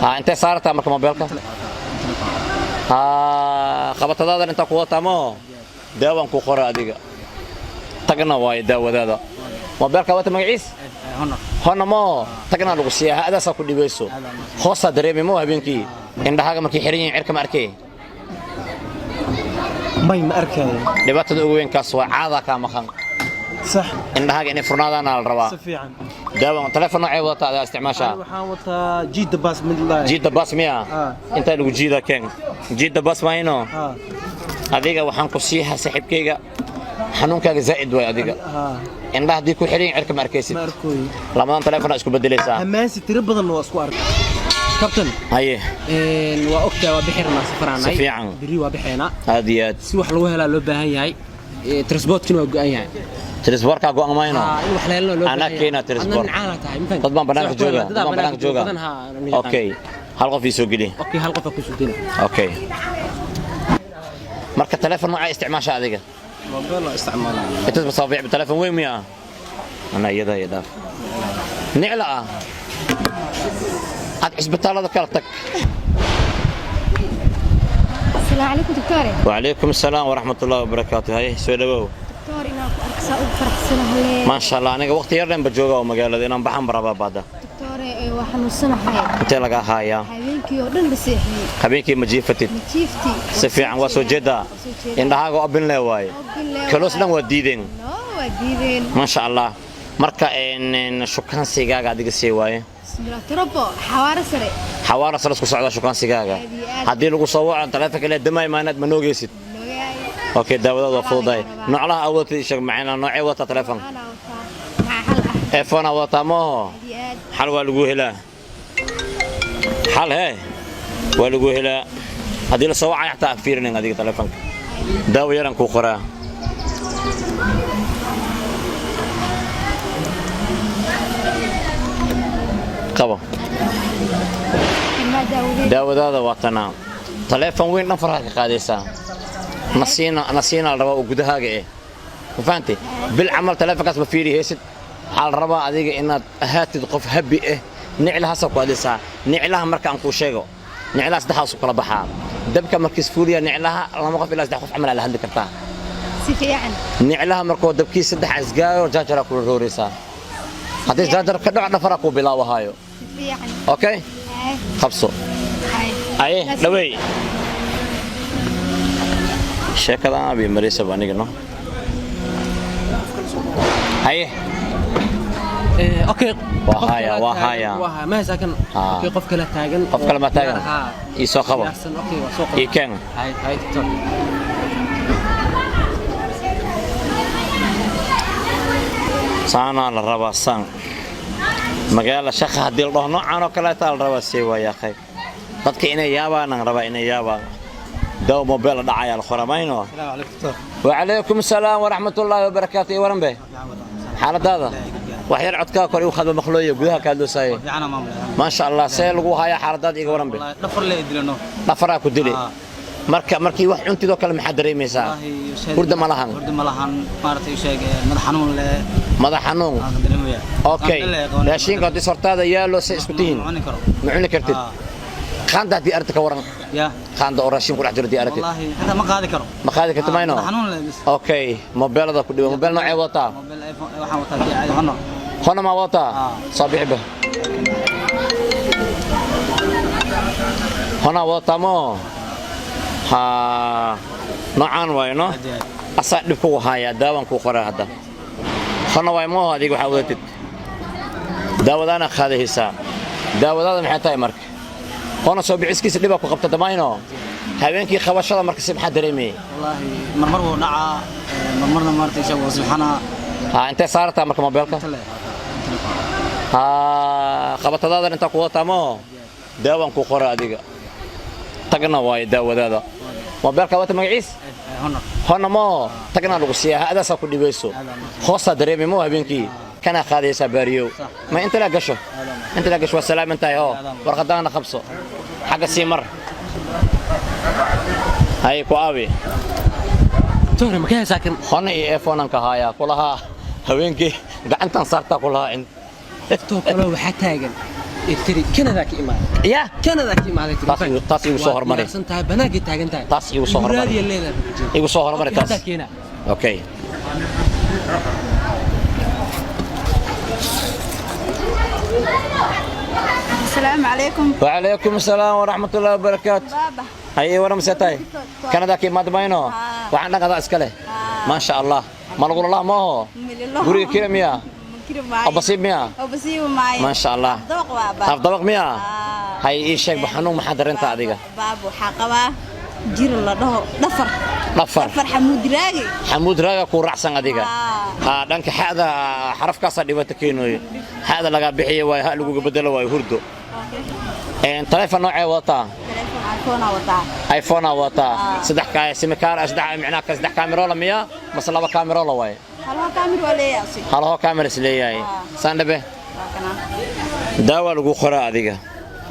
Ha, intee saarataa marka mobeelka? Ha, qabatadaadan intaa ku wadataa maho? Daawaan ku qora adiga. Tagna waayo daawadaada. Mobeelka wata magaciis? Honor. Hona maho? Tagnaa lagu siiyaa, ha-adaasaa ku dhibayso. Hoosaa dareemi maho habeenkii? Indhahaaga markay xiran yihiin cirka ma arkay? May, ma arkaayo. Dhibaatada ugu weynkaas waa caadaa kaa maqan. Sax. Indhahaaga inay furnaadaana la rabaa. Si fiican. Daawan telefoon noocee wadataa adaa isticmaashaa? Waxaan wataa jiidda baas mid laa. Jiidda baas miya? Ah. Intaa lagu jiidaa keen. Jiidda baas maayno? Ha. Adiga waxaan ku siihaa saaxiibkayga, xanuunkaaga zaa'id waay adiga. Ha. Indhaha haddii ku xiran yihiin cirka ma arkaysid? Ma arkooyo. Lamadan telefoon isku bedelaysaa. Hamaansi tiro badanna waa isku arkay, kabtan. Haye. Waa ogtahay, waa bixirnaa, safaraan. Si fiican. Berri waa bixeynaa. Aad iyo aad. Si wax lagu helaa loo baahan yahay. Transportkina waa go'an yahay. Trisboorkaa go'an mayno? In wax la helana loo Anaa baahan yahay. keenaa transport. Adna nicaana tahay, ma fahanti? Dad baan banaanka Si wax ku jooga. helaa, Dad baan banaanka jooga. badan, haa, na yaqaan. Okay, hal qof ii soo geli. Okay, hal qof aa ku soo geli. Okay, marka telefoon noocaa isticmaasha adiga? Mobile la isticmaalaa. Intaas ba soo telefoon weyn miya? Ana iyada iyo dhaaf nicla ah aad cisbitaalada kala tag. السلام عليكم دكتوري. وعليكم السلام ورحمة الله وبركاته. هاي soo dhawow. دكتور، إنا ku arksaa ugu faraxsanahay. Maasha Allah, aniga waqti yar dhan ba jooga oo magaalada inaan baxan barabaa baada. دكتوري, waa xanuunsanahay. Intee laga haayaa? Habeenkii oo dhan la seexiyey. Habeenkii ma jiifatid? Ma jiifti. Si fiican waa soo jeedaa. Indhahaaga obin le waaye. Kaloos dhan waa diideen. No, waa diideen. Maasha Allah, marka shukaansigaaga adiga sii waaye? Bismillah, turbo, xawaare sare. Xawaara sare isku socda shukaansigaaga. Aad iyo aad. Haddii lagu soo waco taleefanka le damay maanaad ma noogeysid? Noogaay. Okay, daawadaada waa fududahay. Nooclaha awoodta ii sheeg, macnaa noocee wadataa taleefon? Waxaana wataa maxaa xal ah? iPhone aa wadataa maaho? Aad iyo aad. Xal waa lagu helaa, xal hee waa lagu helaa. Haddii la soo wacay xataa fiirinin adiga taleefonka. Daawo yaraan kuu qoraa. Qabo. Ilmaa daawadeed. Daawadaada waa tanaa. Taleefon weyn dhan faraha ka qaadaysaa. Nasiina, nasiina la rabaa oo gudahaaga eh, ma fahantay? Bil camal taleefonkaas ma fiiri haysid. Waxaa la rabaa adiga inaad ahaatid qof habi eh. Niclahaasaa ku hadlaysaa. Niclaha marka aan kuu sheego, niclaha saddexdaas u kala baxaa. Dabka markiis fuuliya niclaha, lama qof ilaa saddex qof camal aa la hadli kartaa. Si fiican. Niclaha markuu dabkii saddex isgaayo, jaajaraa kula rooraysaa. Haddii jaajar ka dhaco, dhafaraa kuu bilaawahaayo. Si fiican. Okay. Hay. Qabso. Hay. Aye, dhawey sheekadan abi marisaba aniga no. Haye. Okay. Waa Qof haya, kala waa taagan, haya. waa haya. Ma haysaa kan? Haa. Okay, qof kala taagan. Qof kale ma taagan? Haa. Ii soo qabo. Diyaarsan, okay, waa soo qabo. Ii keen. Hay, hay, doctor. Saanaa la rabaa, saan magaala shaqa haddii la dhaho noocaan oo kaleetaa la rabaa. Sii waa yaaqay, dadka inay yaabaanan rabaa, inay yaabaan. Daw mobile la dhacayaa la qoramayno. السلام عليكم دكتور. وعليكم السلام ورحمة الله وبركاته. Waran be xaaladaada? Wax yar codkaa kor igu khadba, maqlooya gudaha kaa loosaye. fiicana maamul. Maasha Allah, see lagu hayaa xaaladaada? Iga waran be. والله dhafar la idilano. Dhafaraa ku dili? Ah. Marka markii wax cuntidoo kale maxaa dareemaysaa? Hurda ma lahan? Hurda ma lahan, maaragtay sheeg, madax xanuun leh. Madax xanuun. Aan dareemaya. Okay, raashinka haddii sortaada yaalo, see isku tihiin? Ma cuni karo. Ma cuni kartid? Qaanda haddii aragti ka waran? Ya. Qaanda oo raashin ku dhex jiro haddii aragtid? والله حتى ma qaadi karo. Ma qaadi kartid mayno? Madax xanuun leh bis. Okay, mobeelada ku dhibo. Mobeel noocee wadataa? Mobile iPhone waxaan wataa kii caadi, Honor. Hona ma wadataa? Ah. Soo bixiba. Hona wadataa moo? Ha, noocaan waayo no. Aad iyo aad. Asaa dhib kugu hayaa. Daawaan kuu qoraa hadda. Hona waay moo? Adiga waxaa wadatid daawadaana qaadahaysaa. Daawadaada maxay tahay marka? Hona soo bixiskiisa dhibaa ku qabta damayno. Habeenkii qabashada marka si maxaa dareemayay? والله marmar wuu dhacaa, marmarna maaragtay sheeg waa subxana. Ha, intee saarataa marka mobeelka? Ha, qabatadaadan intaa ku wadataa moo? Daawaan kuu qoraa adiga. Tagna waayo daawadaada. Mobeelka wata magaciis? Honor. Hona moo? Tagnaa lagu siiyaa, ha-adaasaa ku dhibayso. Hoosaa dareemi moo habeenkii? Kanaa qaadaysaa baariyow. Ma inta laa gasho, inta laa gasho. Waa salaaman tahay. Hoo, warqadaana qabso, xagga sii mar. Hay ku aabi. Doctor, ma ka haysaa kan? Hona iyo efonan ka haayaa kulahaa. Habeenkii gacantan saartaa kulahaa in. Doctor, kale waxaa taagan. Tiri Canada ka imaaday. Ya. Canada ka imaaday tiri. Taas igu soo hormari. Waa tahay, banaankay taagan tahay. Taas igu soo hormari. Muraadiya leedahay. Igu soo hormari taas. Haddaa keena. Okay. Asalaamu calaykum. وعليكم السلام ورحمة الله وبركاته. Baaba. Haye, waran see tahay? Canada ka imaad mayno? Haa. Waxaan dhaqadaa iska leh. Maasha Allah, ma lagula laha maaho? Mililo. Guriga kira miya? Kira maayo. Abasiib miya? Abasiib maayo. Maasha Allah. Dabaq waa baaba. Haf dabaq miya? Haa. Hay, ii sheeg xanuun maxaa dareenta adiga? Baaba, waxaa qabaa jir la dhaho dhafar. Dhafar. Dhafar xamuud raagi. Xamuud raaga ku raacsan adiga? Haa. Haa, dhanka xada xarafkaasaa dhibaato keenooyo. Xada lagaa bixiyo waayo, ha laguga bedelo waayo hurdo. Taleefon noocee wadataa? Telefoon iPhone aa wataa. iPhone aa wadataa? Haa. Saddex ka simikaar, saddex micnaha ka saddex kaamiroola miya mase laba kaamiroola waaye? Haloo kaamir waa leeyahay asi. Halahoo kaamir is leeyahay. Haa. Saandhabe. Waa kana. Daawa lagu qoraa adiga.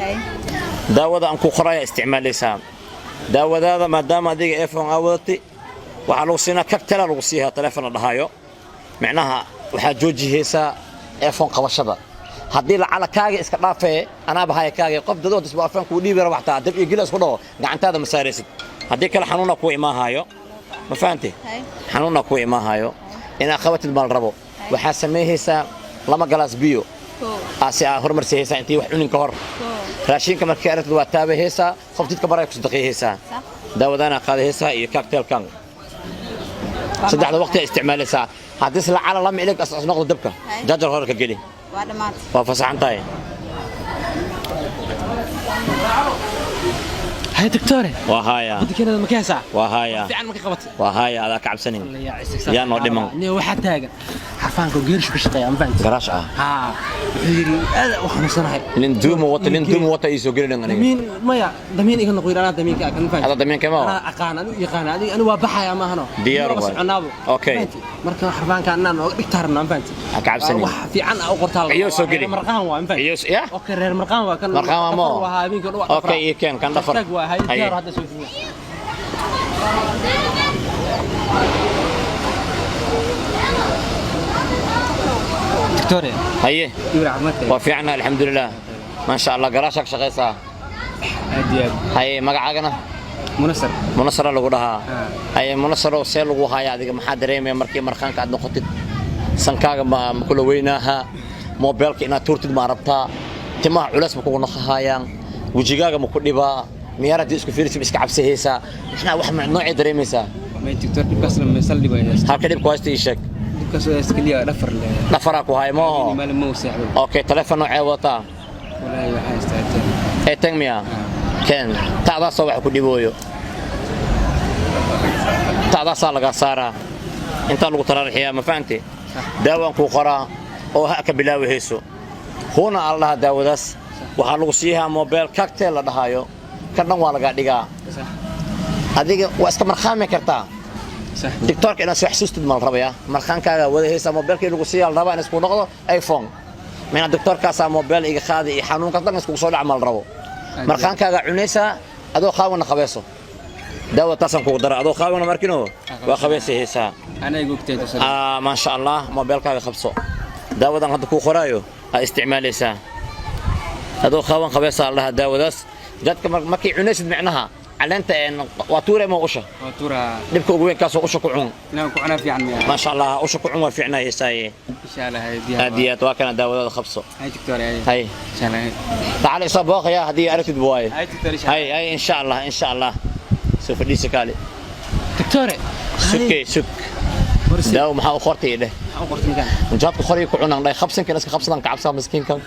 Hay. Daawada aan ku qoraya isticmaalaysaa. Daawadaada maadaama adiga iPhone aa wadatay, waxaa lagu siinaa cocktail lagu siiyaa telefoon la dhahayo. Micnaha waxaa joojihaysaa iPhone qabashada. Haddii lacala kaaga iska dhaafee, anaaba haya kaaga, qof dadoo disba iPhone kuu dhiibi raba xataa dab iyo gila isku dhaho, gacantaada ma saaraysid. Haddii kale xanuuna kuu imaahaayo. Ma fahanti? Hay. Xanuuna kuu imaahaayo. Inaad qabatid maal rabo. Waxaa sameeyaysaa laba galaas biyo. Koo. Aase aa hormarsihaysaa intii wax cunin ka hor. Koo. Raashinka markii aragtid waa taabahaysaa, qof jidka baray ku sadaqayhaysaa. Sax. Daawadaana qaadahaysaa iyo cocktailkan. Saddexda waqti ay isticmaalaysaa. Haddii isla cala lama ilig as noqdo dabka. Hay. Jaajar hore ka geli. Waa dhammaatay. Waa fasaxan tahay. Hay doctore. Waa haaya. Badda Canada ma ka hesaa? Waa haaya. Fiican ma ka qabatay? Waa haaya, adaa ka cabsanin. Yaa noo dhiman. Nin waxaa taagan xarfaanka oo geerishu ka shaqeeya, ma fahanti? Garaash ah. Haa, wuxuu yidhi aad u xanuunsanahay. Nin duuma wata, nin duuma wata ii soo gelin aniga. Damiin maya, damiin iga noqo, anaa damiinka ah, kan ma fahanti? Adaa damiinka ma? Anaa aqaan, anigu yaqaan, anigu anigu waa baxaya ma ahano. Diyaar Waa waay. soconaabo. Okay. Ma fahanti? Marka xarfaanka anaa nooga dhigtaa rabnaa, ma fahanti? Ha ka cabsanin. Wax fiican aa u qortaa la Ciyow soo geli. Reer marqaan waa, ma fahanti? Ya? Okay, reer marqaan waa kan. Marqaan waa moo? Dhafar waa habeenkii dhan waa dhafar. Okay, ii keen kan dhafar. Tag waa hay. Haye. Diyaar hadda soo fiican. Doctore. Haye. Ibra caafimaadka. Waa fiicana, alxamdulilah. Maasha Allah, garaashaa ka shaqaysaa. Aad iyo aad. Haye, magacaagana? Munasar. Munasara lagu dhahaa. Haa. Haye Munasaro, see lagu hayaa adiga? Maxaa dareemaya markii marqaanka aad noqotid? Sankaaga ma kula weynaaha? Moobeelka inaad tuurtid ma rabtaa? Timaha culays ma kugu noqohayaan? Wejigaaga ma ku dhibaa? Miyaar haddii isku fiirisid ma iska cabsahaysaa? Maxnaa wax noocee dareemaysaa? May doctor, dhibkaas lama saldhib ay haysto. Halka dhibku haysta ii sheeg. Dhibkaas oo haysto kaliya dhafar leh. Dhafaraa ku haya mooho? Maalin ma u seexdo. Okay, telefoon noocee wataa? Walaahi waxaa haystaa tan. Ee tag miya? Keen tacdaasoo wax ku dhibooyo. Tacdaasaa lagaa saaraa, intaa lagu taraarixiyaa, ma fahanti? Daawaan kuu qoraa oo ha ka bilaawi hayso. Huuna aa la dhahaa daawadaas. Waxaa lagu siihaa mobile cocktail la dhahaayo. Kan dhan waa lagaa dhigaa. Sax. Adiga waa iska markhaami kartaa. Sax. Doctorka inaad soo xasuustid ma la rabayaa. Markhaankaaga wada haysaa, mobilka in lagu siiyaa la rabaa in isku noqdo iPhone. Mina doctorkaasaa mobile iga qaadi iyo xanuunkaas dhan iskugu soo dhac ma la rabo. Markhaankaaga cunaysaa adoo qaawana qabayso. Daawa taasaan kugu dara, adoo qaawana markino waa qabaysa haysaa. Anaa igu ogtahay tusale. Maasha Allah, mobilkaaga qabso. Daawadan hadda kuu qoraayo aa isticmaalaysaa. Adoo qaawan qabaysaa la dhahaa daawadaas. Dadka markay cunaysid micnaha caleenta waa tuure ma usha. Waa tuuraa. Dhibka ugu weyn kaasoo usha ku cun. Inaan ku cunaa fiican miyaa? Maasha Allah, usha ku cun waa fiicnaa haysaaye. Insha Allah hay diyaar. Aad iyo aad, waa kana daawadaada, qabso. Hay doctor hay. Hay. Insha Allah. Tacaal isoo booqaya haddii aragtid waaye. Hay doctor insha Allah. Hay hay, insha Allah, insha Allah. Soo fadhiisa kaali. Doctore. Sugkey sug. Warsi. Daawo maxaa u qortay dheh? Maxaa u qortay ninkan? Jaadka qoryo ku cunaan dhahay, qabsankan iska qabsadan ka cabsaa miskiinkan.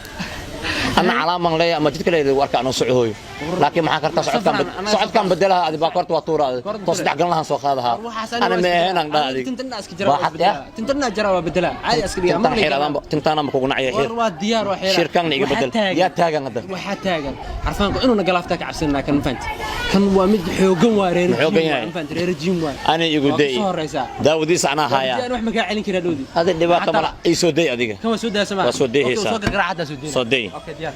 Ana calaaman leeyahay ama jidka leeyahay lagu arka anoo socohooyo. Laakiin maxaa kartaa socodkan bedelaha adi baa korta waa tuuraada. To saddex gan lahan soo qaadahaa. Ana ma ahayn dhaha adiga. Tintan iska jara Waa waa xad ya. bedelaa. Tintan jara waa bedelaa. Caadi iska dhigaa. Tintan xeer adaan tintaana ma kugu nacaya xeer. War waa diyaar waa xeer. Shirkan iga bedel. Yaa taagan hadda. Waxaa taagan xarfaanku inuu na galaaftaa ka cabsanaa kan, ma fahanti? Kan waa mid xoogan, waa reer Ma xoogan jiim yahay? waa, ma fahanti? Reer jiim waa. Ani igu Waa day. kusoo horeysaa. Daawadiisa anaa Haddii haaya. aan wax makaa celin karaa dhowdi. Adi dhibaato mala ii soo day adiga. Kan waa soo daya sama. Waa soo dayhaysaa. Soo gargaraac hadda soo day. Soo day. Okay, diyaar.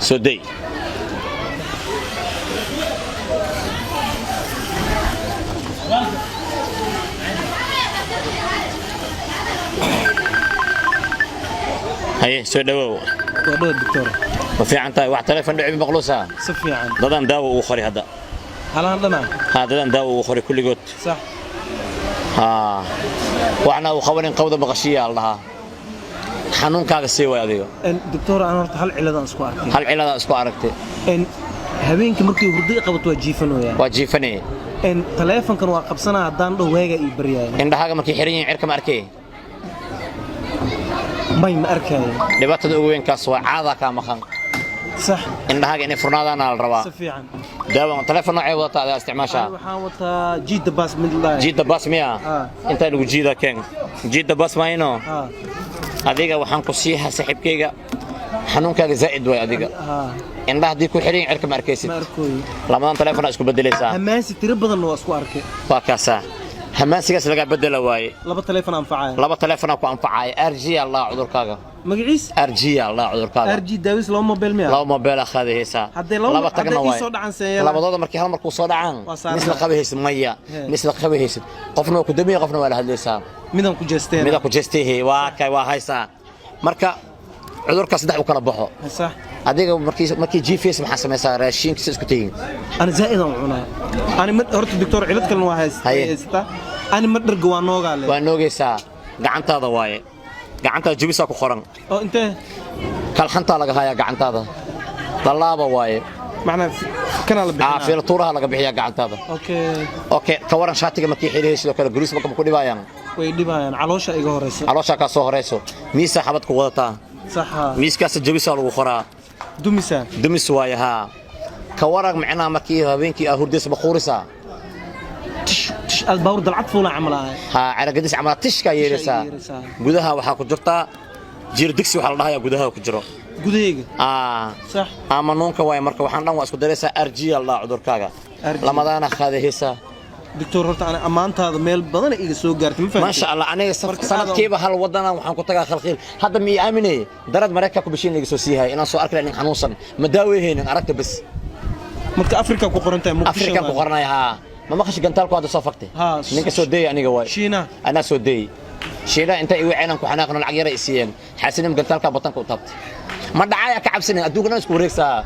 Soo day. Haye, soo dhawow. Waa dhow, doctor. Ma fiican tahay? Wax taleefon dhici maqluusa? Si fiican. Dadaan daawo ugu qori hadda. Halahan dhana? Haa, dadaan daawo ugu qori kulligood. Sax. Haa, waxna uu qabanin qawda maqashiya la dhahaa. Xanuunkaaga sii waay adiga. Doctor, aan horta hal ciladaan isku arkay. Hal ciladaa isku aragtay? Habeenkii markii hurdo i qabato waa jiifanooyaa. Waa jiifanay. Taleefankan waa qabsanaa, haddaan dhow waaga ii baryaaya. Indhahaaga markay xiran yihiin cirka ma arkay? May, ma arkaayo. Dhibaatada ugu weynkaas waa caadaa kaa maqan. Sax. Indhahaaga inay furnaadaana la rabaa. Si fiican. Daawa taleefon noocee wadataa adaa isticmaashaa? Waxaan wataa jiidda baas mid la. Jiidda baas miya? Ah. Intaa lagu jiida keen jiidda baas maayno. Haa. Adiga waxaan ku siihaa saaxiibkayga, xanuunkaaga zaa'id waay adiga. Haa. Indhaha haddii ku xiran yihiin cirka ma arkaysid. Ma arkooyo. Lamadan taleefon isku bedelaysaa. Hamaansi tiro badanna waa isku arkay. Waa kaasaa, hamaansigaas lagaa bedela waaye. Laba taleefon anfacaya. Laba taleefonaa ku anfacaya. RG allah cudurkaaga. Magaciis? RG allah cudurkaaga. RG daawis laba mobile miya? Laba mobile aa qaadaysaa. Haddii laba tagna hadday ii waay soo dhacaan see yeelaa? Labadooda markii hal markuu soo dhacaan Waa saaran. misla qabi haysid maya. He. Misla qabi haysid, qofna waa ku damiya, qofna waa la hadlaysaa. Midaan ku jeesteen. Mida ku jeesteehe waa kay, waa haysaa. Marka cudurka saddex u kala baxo. Sax. Adiga markii jiifaysa maxaa samaysaa? Raashinkiisa isku tegin. Ana zaa'id aan cunaa. Ani ma horta, doctor, cilad kalena waa Haye. haystaa. Ani ma dharga, waa noogaa le. Waa noogaysaa, gacantaada waaye, gacantaada jubisaa ku qoran. Oo intee? Kalxantaa laga hayaa gacantaada, laalaaba waaye. Macnaa kanaa la bixinaa? Fiilatuuraha laga bixiyaa gacantaada. Okay. Okay, ka waran shaatiga markii xidhayay sidoo kale guriis marka ma ku dhibayaan? Way dhibayaan, caloosha iga horeysa. Calooshaa kaa soo horeyso, miisaa xabad ku wadataa. Saxa. Miiskaas jabisaa lagu qoraa. Dumisa. Dumis waaye, haa. Ka waran micnaha markii habeenkii aa hurdaysa ma quurisaa? Tish tish, aad baawur dalcad fuula camal ahay. Haa, caragadis camal tishkaa yeelaysaa. Yeelaysaa. Gudaha waxaa ku jirtaa jiir digsi waxaa la dhahayaa gudaha ku jiro. Gudahayga? Aa. Sax. Ama nuunka waaye. Marka waxaan dhan waa isku daraysaa, arjiya la dhahaa cudurkaaga. RG. Lamadaana qaadahaysaa. Doctor, horta ana ammaantaada meel badan iga soo gaartay, ma fahamtay? Maasha Allah, aniga Marka sanadkiiba hal wadana waxaan ku tagaa khalqiil. Hadda mi aaminay darad Mareykanka ku bishiin iga soo siihay inaan soo arki nin xanuunsan ma daaweyhaynin aragta bas. Marka Afrika ku qoran tahay Muqdisho. Afrikan ku qoranay, haa. Ma maqashi gantaalku hadda soo faktay? Haa. Ninka soo deeyay aniga waay. Shiina. Anaa soo deeyay shiina. Inta igu ceenan ku xanaaqno lacag yara i siiyeen. Xaasinim gantaalka batanka u taabtay ma dhacaya ka cabsanin. Adduunka dhan isku wareegsaa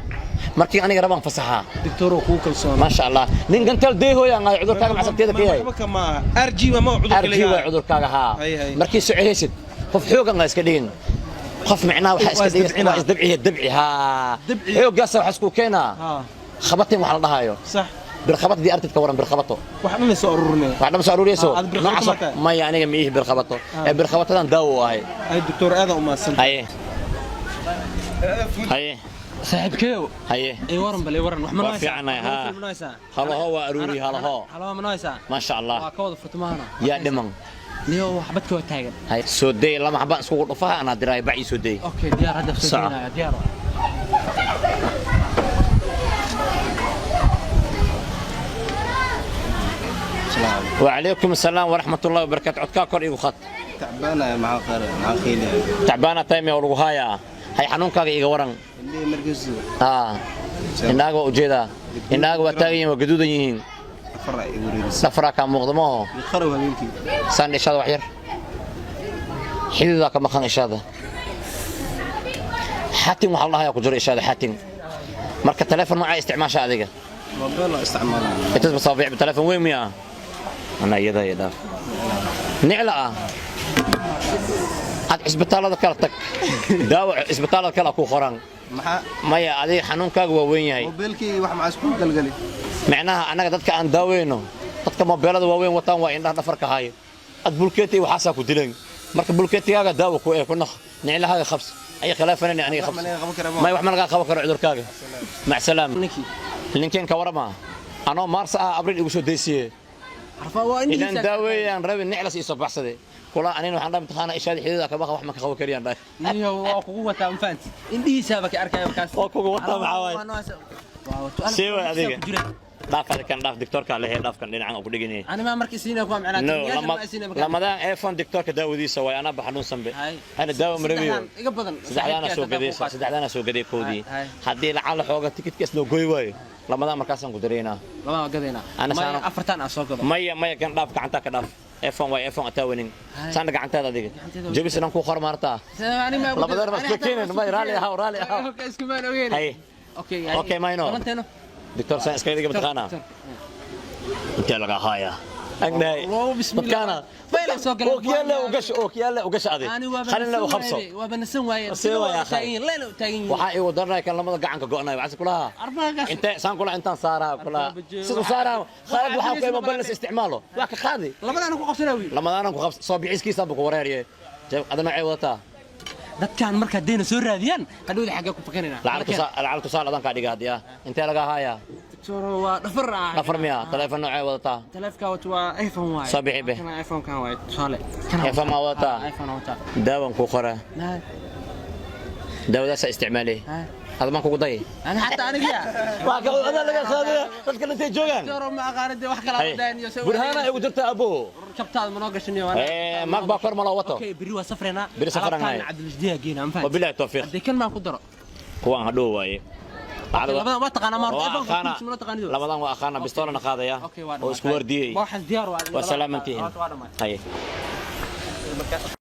markii aniga rabaan fasaxaa. Doctor, oo kugu kalsoon. Maasha Allah, nin gantaal deehooyaan ay cudurkaaga macsabteeda ka yahay. Waxba kama aha. RG waa ma cudurka RG waa cudurkaaga, haa. Hay, hay. Markii socohaysid qof xoogan la iska dhigin, qof micnaha waxaa iska Waa dhigin isdabcinaa. waa isdabciya, dabci, haa. Dabci. Xooggaasa waxa isku keenaa haa khabatin waxa la dhahayo. Sax. Birqabat dii artid ka waran birqabato? Wax dhan soo ururinay. Wax dhan soo aruuriyayso. Ah, aad birqabato Noocaas ma tahay? Maya, aniga ma ihi birqabato ee birqabatadan daawo u ahay. Ay doctor, aad u mahadsan. Haye, haye. Saaxiibkeyow. Haye. Ii waran bal, ii waran wax ma Waa nohaysaa? fiicanahay, haa. Ma nohaysaa? Halaho waa aruuri, halaho. Halaho ma nohaysaa? Maasha Allah. Waa ka wada furtumaana. Yaa dhiman? Niyo waxbadka waa taagan. Haye, soo deey lama xabaan iskugu dhufaha anaa diraay bacii soo deey. Okay, diyaar, hadda soo Saca. deynaya, diyaar waa. وعليكم السلام ورحمة الله وبركاته. Codkaa kor igu khad. Tacbaanaya, maxaa qara, maxaa qiilaya? Tacbaana tayme oo lagu hayaa. Hay, xanuunkaaga iga waran. Indhihii markiisu. Haa, indhahaaga waa ujeedaa, indhahaaga waa taagan yihiin, waa gaduudan yihiin. Afar ay igu wareerisay. Dhafaraa kaa muuqda maaho? Qarow habeenkii. Saan ishaada wax yar xididaa ka maqan ishaada. Xatin waxaa la dhahayaa ku jiro ishaada xatin. Marka taleefon noocaa isticmaasha adiga? Mobile oo isticmaalaa. Intaas masaabiic taleefon weyn miyaa? Anaa iyada iyo dhaaf nicla ah. Aad cisbitaallada kala tag, daawo cisbitaallada kale ku qoran. Maxaa? Maya, adiga xanuunkaaga waa weyn yahay. Mobilkii wax maxaa isku galgali? Micnaha annaga dadka aan daaweyno, dadka mobeelada waaweyn wataan waa indhaha dhafarka hayo. Ad bulkeeti waxaasaa ku dilan. Marka bulkeetigaaga daawo ku ee ku naq, niclahaaga qabs ay khilaafanani aniga qabs. Ma laga qaban karaa? May, wax ma lagaa qaban karo cudurkaaga. Mac salaam. Ninkii. Ninkeen ka warama anoo maarsa ah abriil igu soo deysiye. Carfaan waa idan indhihiisa. daaweeyaan rabi niclas ii soo baxsaday kula. Anina waxaan dhahay imtixaana ishaada xididada ka baqa, wax ma ka qaban kariyaan dhahay. Niyo waa kugu wataa, ma fahanti? Indhihiisaaba ka arkaya markaas. Waa kugu wataa, maxaa waaye? Waa nohaysaa. Waa tu'aal. See waay adiga. Ku jira. Dhaaf adiga kan, dhaaf doctorka lehe, dhaafkan dhinacan oo ku dhiganyahay. Ani maa markii siinaya kuwa macnaa No. timiyaasha ma siinaya markaa. Lamadaan iPhone doctorka daawadiisa waay, anaa ba xanuunsan be. Hay. Ana daawo marabiyo. Saddexdaan iga badan. Saddexdaana soo Saaxiibkay gadaysa, saddexdaana soo gaday koodii. Hay, hay. Haddii lacala xooga tikidkaas loo goy waayo lamadaan markaasaan ku daraynaa. Lamaan waa gadaynaa. Ana Maya, saano- afartaan aan soo gado. Maya, maya, kan dhaaf, gacantaa ka dhaaf. iPhone waay, iPhone ataawanin. Hay. Saana gacantaada adiga. Gacanteeda. Jabis inaan kuu qor maartaa. Labadeer bas keenin, may raali ahaw, raali ahaw. Okay, isku maan ogeyn. Hay. Okay. Okay, mayno. Balanteeno. Doctor saan iskaga dhiga mataqaanaa. Intee laga hayaa? Agnahay. Wow, bismillah. Dadkaana. Fayla soo galay. Ookiyaale u gasho, ookiyaale u gasho adi. Ani waa Qalin la u qabso. Waa banasan waaye. Sii waay, akhay. Taagan yihiin, leen u taagan yihiin. Waxaa igu daranaya kan lamada gacanka go'nay, waxaas kulaha. Arbaagaas. Intee saan kula intaan saaraa kula. Siduu saaraa, Khalid waxaa ku iman balnas isticmaalo. Waa ka qaadi. Labadaan ku qabsanaa wiil. Lamadaanan ku qabso, soo biciskiisa buu ku wareeriye. Adana noocay wadataa. Dadkaan markaa deena soo raadiyaan, hadhowda xaggee ku fakanaynaa? Lacag tusaal, lacag tusaal adan kaa dhiga haddii ah. Intee laga hayaa? Doctor, waa dhafar ah. Dhafar miya? Taleefon noocay wadataa? Taleefka wato waa iPhone waaye. Soo bixi be. Kana iPhone kan waaye tusaale. iPhone ma wadataa? iPhone wataa. Daawan kuu qoraa. Nah. Daawadaasaa isticmaalay. Hada maan kugu dayay. Ana xataa aniga. Waa ka adaa laga qaadaya dadka intay joogaan. Doctor, ma aqaan dee wax kala Hay. wadaan iyo soo. Burhaana igu jirta abo. Kabtaada ma noo gashan iyo. Eh, mag baa kor ma loo wato. Okay, berri waa safreynaa. Berri safaraan Alaabtaan haye. Cabdilajdiya geynaa, ma fahanti? Wabillahi tawfiiq. Haddii kan maan ku daro. Kuwaan hadhow waaye. Labadan waa taqaanaa ma horta Waa iPhone-ka aqaana. kuligiis ma noo taqaanido? Labadan waa aqaana, bistoolana qaadaya. Okay, waa Oo isku dhammaatay. wardiyey. Waxaas diyaar waa. Waa salaamantihiin. Waa dhammaatay. Haye.